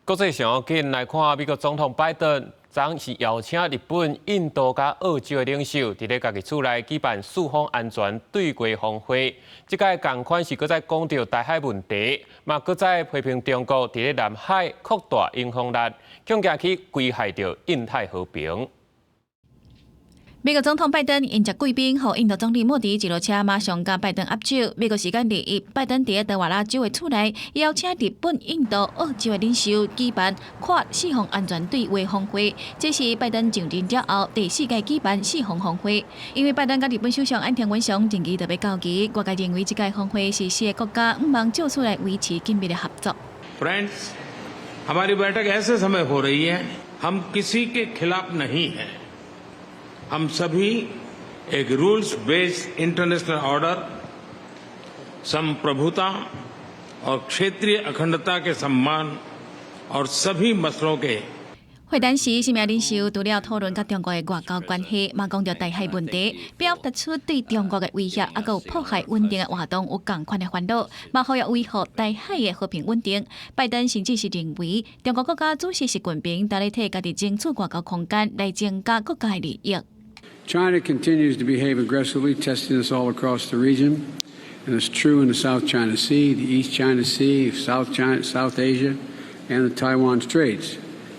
國際上緊來看，美國總統拜登昨是邀請日本、印度佮澳洲的領袖，佇咧家己厝內舉辦四方安全對話峰會。這擺仝款是閣再講著台海問題，嘛閣再批評中國佇咧南海擴大影響力，恐驚去危害著印太和平。美國總統拜登迎接貴賓，予印度總理莫迪一落車，馬上佮拜登握手。美國時間21，拜登佇德瓦拉州的厝內邀請日本、印度、澳洲的領袖舉辦 QUAD 四方安全對話峰會。這是拜登上任了後第四屆舉辦四方峰會。因為拜登佮日本首相岸田文雄任期就欲到期，外界認為這屆峰會是四个國家向望藉此來維持緊密的合作。 Friends, हमारी बैठक ऐसे समय हो रही है, हम किसी के खिलाफ नहीं हैं। हम सभी एक rules based international order, संप्रभुता और क्षेत्रीय अखंडता के सम्मान और सभी मसलों के 會談時，四名領袖除了討論佮中國的外交關係，嘛講著台海問題，表達出對中國的威脅，猶閣有破壞穩定的活動有仝款的煩惱，嘛呼籲維護台海的和平穩定。拜登甚至是認為，中國國家主席習近平當咧替家己爭取外交空間，來增加國家的利益。 China continues to behave aggressively, testing us all across the region, and it's true in the South China Sea, the East China Sea, South China, South Asia, and the Taiwan Straits.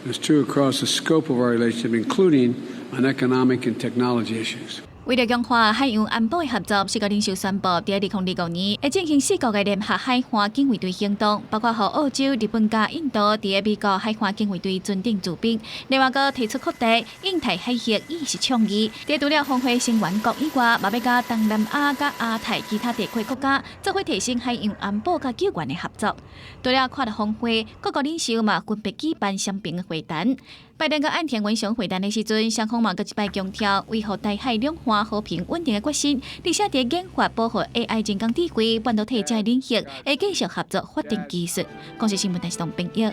It's true across the scope of our relationship, including on economic and technology issues. 為了強化海洋安保的合作，四國領袖宣布，佇2025年會進行四國的聯合海岸警衛隊行動，包括予澳洲、日本佮印度佇美國海岸警衛隊船頂駐兵。另外，閣提出擴大印太海域意識倡議。佇除了峰會成員國以外，嘛欲佮東南亞佮亞太其他地區國家做伙提升海洋安保佮救援的合作。除了 QUAD 峰會，各國領袖嘛分別舉辦雙邊的會談。拜登佮岸田文雄會談的時陣，雙方嘛閣一擺強調維護台海兩岸和平穩定的決心，而且佇研發保護 AI 人工智慧、半導體這領域，會繼續合作發展技術。公視新聞台是東編譯。